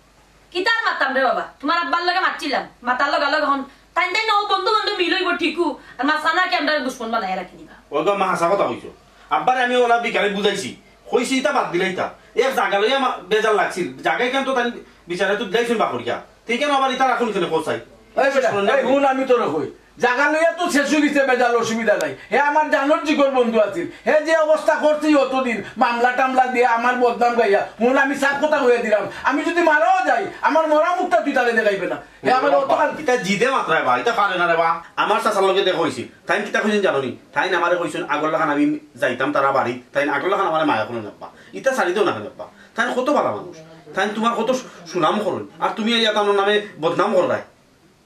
কিতা আর মাততাম রে বাবা, তুমার আব্বার লগে মাতছিলাম, মাতার লগে লগে অখন তাইন তাইন অউ বন্ধু বন্ধু মিল অইবো ঠিকউ, আর মাঝখানো কি আমরারে দুশমন বানাইয়া রাখি দিবা? ওই গো আম্মা, হাছা কথা কইছো। আব্বারে আমি অলা বিকালে বুঝাইছি, কইছি ইতা বাদ দিলাইতা। এক জাগা লইয়া মা-, বেজার লাগছিল, জাগা ইখান তো তাইন বিচারে তো দিলাইছইন বাকরিয়া, তে ইখান আবার ইতা রাখইন কেনে কও চাই? এই বেটা, এই হুন, আমি তোরে কই, জাগা লইয়া তো শেষ অই গেছে, বেজার অসুবিধা নাই। হে আমার জানর জিগর বন্ধু আছিল, হে যে অবস্থা করছে অতদিন, মামলা টামলা দিয়া আমার বদনাম গাইয়া। হুন, আমি সাফ কথা কইয়া দিলাম, আমি যদি মারাও যাই, আমার মরা মুখটা তুই তারে দেখাইবে না। হে আমার অতকাল ইতা জিদে মাতরায় বা, ইতা পারে না রে বা। আমার চাচার লগে দেখা অইছে, তাইন কিতা কইছইন জানো নি? তাইন আমারে কইছইন আগর লাখান আমি যাইতাম তারা বাড়ি, তাইন আগর লাখান আমারে মায়া করইন আব্বা, ইতা ছাড়ি দেও না কেনে আব্বা। তাইন কত ভালা মানুষ, তাইন তুমার কত সু-, সুনাম করইন, আর তুমি আইয়া তান নামে বদনাম কররায়।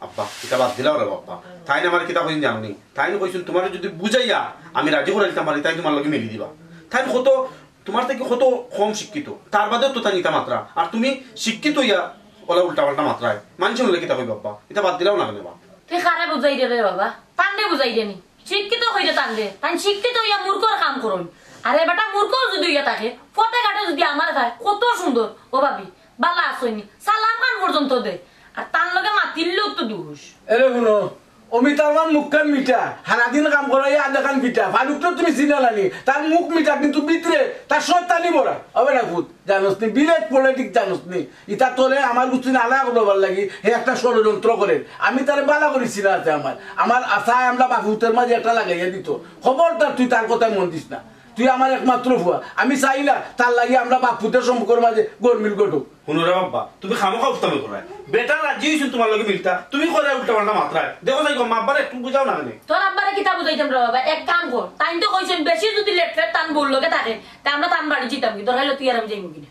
আব্বা, ইতা বাদ দিলাও রে আব্বা। তাইন আমারে কিতা কইছইন জানো নি? তাইন কইছইন, তুমারে যদি বুঝাইয়া আমি রাজি করাইতাম পারি, তাইন তুমার লগে মিলি দিবা। তাইন কত, তুমার থাকি কত কম শিক্ষিত, তার বাদেও তো তাইন ইতা মাতরা। আর তুমি শিক্ষিত অইয়া অলা উল্টা পাল্টা মাতরায়, মানষে হুনলে কিতা কইবা আব্বা? ইতা বাদ দিলাও না কেনে বা? তুই কারে বুঝাইরে রে বাবা? তানরে বুঝাইরে নি। শিক্ষিত কইরে তানরে। তাইন শিক্ষিত অইয়া মূর্খর কাম করইন। আরে বেটা, মূর্খ যদি অইয়া থাকে, পথে ঘাটে যদি আমারে পায়, কত সুন্দর। ও ভাবি, বালা আছইন নি? সালাম খান পর্যন্ত দেয়। আর তান লগে মাতিলেও তো দুষ। এরে হুনো, অমিতার মান মুখখান মিঠা, হারাদিন কাম করাইয়া আধা খান পিঠা। ফারুকরে তুমি চিনো না নি? তার মুখ মিঠা, কিন্তু ভিতরে তার শয়তানি ভরা। হবে না ফুত, জানোস নি? বিরাট politics জানোস নি? ইতা তোরে আমার গুষ্টি নালা করবার লাগি হে একটা ষড়যন্ত্র করের। আমি তারে বালা করি চিনা আছে আমার। আমার আশা আমরা বাফ-পুতর মাঝে একটা লাগাইয়া দিত। খবরদার তুই তার কথায় মন দিস না। তুই আমার একমাত্র ফুয়া। আমি চাই না তার লাগি আমরা বাফ-পুতর সম্পর্কর মাঝে গরমিল ঘটুক। হুনো রে আব্বা, তুমি খামোখা উস্তামি কররায়। বেটা রাজি অইছইন তুমার লগে মিলতা, তুমি কররায় উল্টা পাল্টা মাতরায়। দেখো যাই গো, আব্বারে একটু বুঝাও না কেনে? তোর আব্বারে কিতা বুঝাইতাম রে বাবা? এক কাম কর, তাইন তো কইছইন বেশি যদি লেটফেট তান বউর লগে থাকে, তে আমরা তান বাড়ি যিতাম কি? দরকার অইলে তুই আর আমি যাইমু কিনে।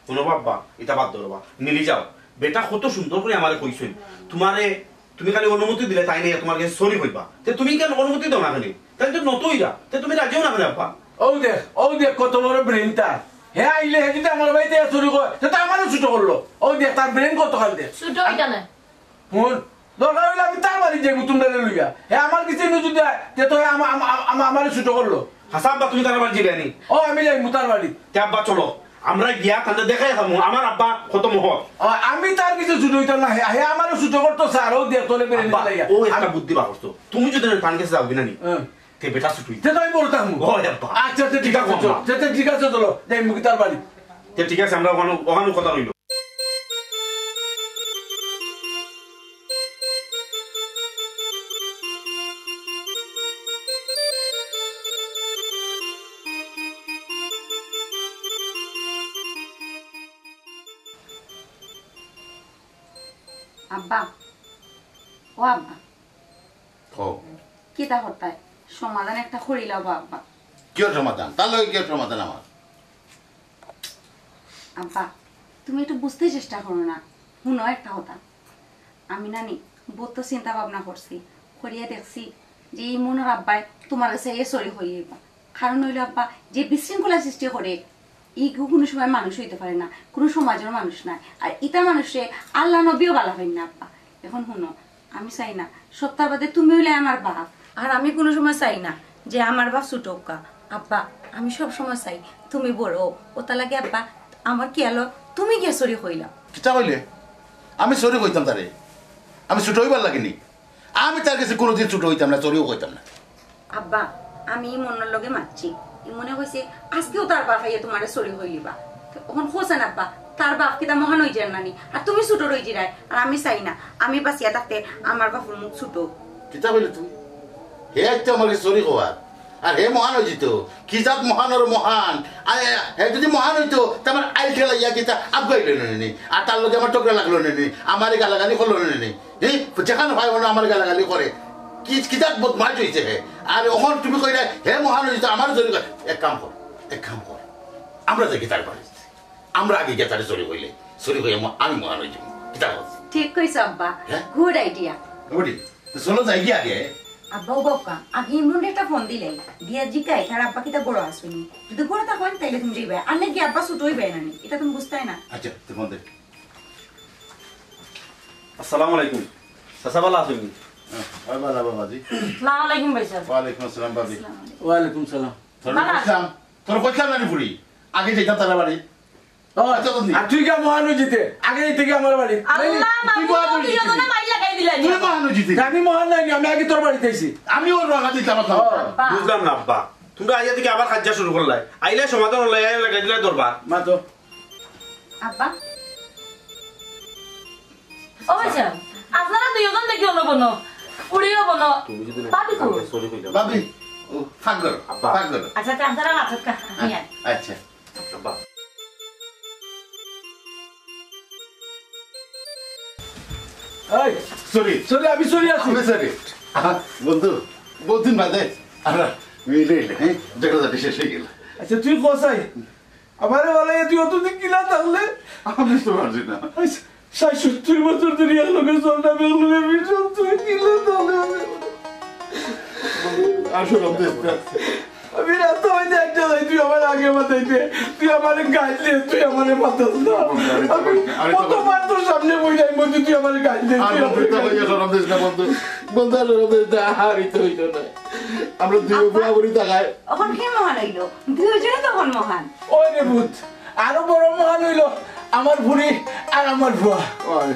হুনো আব্বা, ইতা বাদ দেও রে বা, মিলি যাও। বেটা কত সুন্দর করি আমারে কইছইন, তুমারে, তুমি খালি অনুমতি দিলে তাইন আইয়া তুমার গেছে sorry কইবা। তে তুমি কেনে অনুমতি দেও না কেনে? তাইন তো নতইরা, তে তুমি রাজি অও না কেনে আব্বা? অউ দেখ, অউ দেখ কত বড় brain তার। হে আইলে হে যদি আমার বাড়িত আইয়া sorry কয়, তে তো আমারেও ছোট করলো। অউ দেখ তার brain কতখান দেখ। ছোট অইতা নায়। হুন, দরকার অইলে আমি তার বাড়িত যাইমু তুমরারে লইয়া। হে আমার গেছে নু যদি আয়, তে তো হে আমা-, আমা-, আমা-, আমারে ছোট করলো। হাছা আব্বা, তুমি তার বাড়িত যাইবায় নি? ও, আমি যাইমু তার বাড়িত। তে আব্বা চলো, আমরা গিয়া তানরে দেখাইয়া আইমু, আমার আব্বা কত মহৎ। ও, আমি তার গেছে ছোট অইতাম না, হে, হে আমারে ছোট করতো স্যার, অউ দেখ তোরে বেড়ে আব্বা, নিতে লাগিয়া। অউ একটা আমি বুদ্ধি বার করছো। তুমি যদি তান গেছে যাওগি না নি, হ্যাঁ। তে বেটা ছুটুই। তে তো আমি বড় থাকমু। ওই আব্বা। আচ্ছা, আচ্ছা, ঠিক ঠিক আছে, আছে, চলো। আম্মা। তে, তে, ঠিক আছে, চলো। যাইমু কি তার বাড়ি? তে ঠিক আছে, আমরা ওখানে, ওখানে কথা রইল। আব্বা, ও আব্বা। কও। কিতা করতায়? সমাধান একটা করিলাও বা আব্বা। কিওর সমাধান? তার লগে কিওর সমাধান আমার? আব্বা, তুমি একটু বুঝতে চেষ্টা করো না। হুনো একটা কথা। আমি নানি বহুত চিন্তা ভাবনা করছি। করিয়া দেখছি যে ই মনর আব্বায় তুমার গেছে আইয়া sorry কইয়া আইবা। কারণ অইলো আব্বা, যে বিশৃঙ্খলা সৃষ্টি করে, ইগু কুনু সময় মানুষ অইতে পারে না, কুনু সমাজর মানুষ নায়। আর ইতা মানুষরে আল্লা নবীও বালা পাইন না আব্বা। এখন হুনো, আমি চাই না সপ্তাহ বাদে তুমি অইলে আমার বাফ। আর আমি কুনু সময় চাই না যে আমার বাফ ছুটো অউক্কা। আব্বা, আমি সব সময় চাই তুমি বড় অও। অতার লাগি আব্বা, আমার খেয়ালো তুমি গিয়া sorry কইলাও। কিতা কইলে? আমি sorry কইতাম তারে? আমি ছোট অইবার লাগি নি? আমি তার গেছে কুনুদিন ছোট অইতাম না, sorry-ও কইতাম না। আব্বা, আমি ইমনর লগে মাতছি। ইমনে কইছে, আইজকেউ তার বাপ আইয়া তুমারে sorry কইলিবা। তে অখন কওছাইন আব্বা, তার বাপ কিতা মহান অইযার না নি? আর তুমি ছোট রইজিরায়, আর আমি চাই না, আমি বাচিয়া থাকতে আমার বাপর মুখ ছোট। কিতা কইলে তুমি? হে আইতো আমার গেছে sorry কওয়ার, আর হে মহান অইযিতো। কি জাত মহানর মহান? আরে, হে যুদি মহান অইতো, তে আমার আইল ঠেলাইয়া কিতা আগুয়াইলো না নি? আর তার লগে আমার টকরা লাগলো না নি? আমারে গালাগালি করলো না নি? হে, যেখান পায় অনো আমারে গালাগালি করে। কি, কি জাত বদমাইশ অইছে হে? আর অখন তুমি কইরায়, হে মহান অইযিতো, আমারে sorry কর। এক কাম কর, এক কাম কর, আমরা যাইগি তার বাড়িত। আমরা আগে গিয়া তারে sorry কইলে, sorry কইয়া ম-, আমি মহান অইযিমু। কিতা কও? ঠিক কইছো আব্বা, হ্যাঁ? Good idea। Good। তো চলো যাইগি আগে। আব্বা, ও বাবা, আগে ইমনরে একটা ফোন দিলাই, দিয়া জিকাই তার আব্বা কিতা ঘরো আছইন নি। যুদি ঘরো থাকইন, তাইলে তুমি যাইবায়, আর নাইলে আব্বা ছোট অইবায় না নি, ইটা তুমি বুঝতায় না। আচ্ছা, তুই ফোন দে। আসসালামু আলাইকুম। চাচা, ভালা আছইন নি? হ্যাঁ, ওই ভালা বাবাজি। আসসালামু আলাইকুম ভাইসাব। ওয়ালাইকুম আসসালাম ভাবি। ওয়ালাইকুম সালাম। তোর ভালা আছো? কইছিলাম, তোর কইছিলাম না রে বুড়ি, আগে যাইতাম তার বাড়ি। ও, আচ্ছা, বন্ধু। আর তুই কিতা মহান অইযিতে? আগে যাইতে কিতা আমার বাড়ি? আল্লাহ, তুই মাবুদ, মহান অইযিতে। দুইজনে মাইর লাগাই দিলা নি। তুই মহান অইযিতে। আমি মহান নায় নি, আমি আগে তোর বাড়িত আইছি। আমি ওর রওনা দিতাম না। ও, আব্বা। বুঝলাম না আব্বা, তুমরা আইয়া থাকি আবার কাজিয়া শুরু করলায়, আইলায় সমাধান অইলায়, আইয়া লাগাই দিলায় দরবার। মা তো। আব্বা। ও ভাইসাব, আপনারা দুইজন দেখি অনো বনো, ফুড়িও বনো। তুমি যদি না ভাবি কই? কাউকে sorry কইলাম। ভাবি, ও, ফাঁক করো, আব্বা। ফাঁক করো। আচ্ছা, আচ্ছা, আপনারা মাথা কা-, আমি আর। আচ্ছা। আব্বা। এই, sorry। Sorry, আমি sorry আছি। আমি sorry। আহা, বন্ধু, বহুত দিন বাদে আমরা মিলে এলে, হ্যাঁ? ঝগড়াঝাটি শেষ অই গেল। আচ্ছা, তুই কও চাই, আমারে বানাইয়া তুই অতদিন কিলা থাকলে? আমি তো পারছি না। আচ্ছা, ষাইট সত্তইর বছর ধরি একলগে চললাম, একলগে মিশলাম, তুই কিলা থাকলে? আর শরম দিস না। আমি রাস্তা অইতে একটা যাই, তুই আমারে আগে বাতাইতে, তুই আমারে গাইলে, তুই আমারে মাতাস না। আমি কতবার তোর সামনে বই যাই, বলছি, তুই আমারে গাইলে, আর তুই আমারে বন্ধুত্ব গাইলে। কইয়া শরম দিস না, বন্ধু। বন্ধু, আর শরম দিস না, আর ইতো অইতো না। আমরা দুই আব্বা। বুড়া বুড়ি থাকায়। অখন কে মহান অইলো? দুইজনে তো অখন মহান। ওই রে ভূত, আরো বড় মহান অইলো আমার বুড়ি আর আমার ফুয়া। ওই।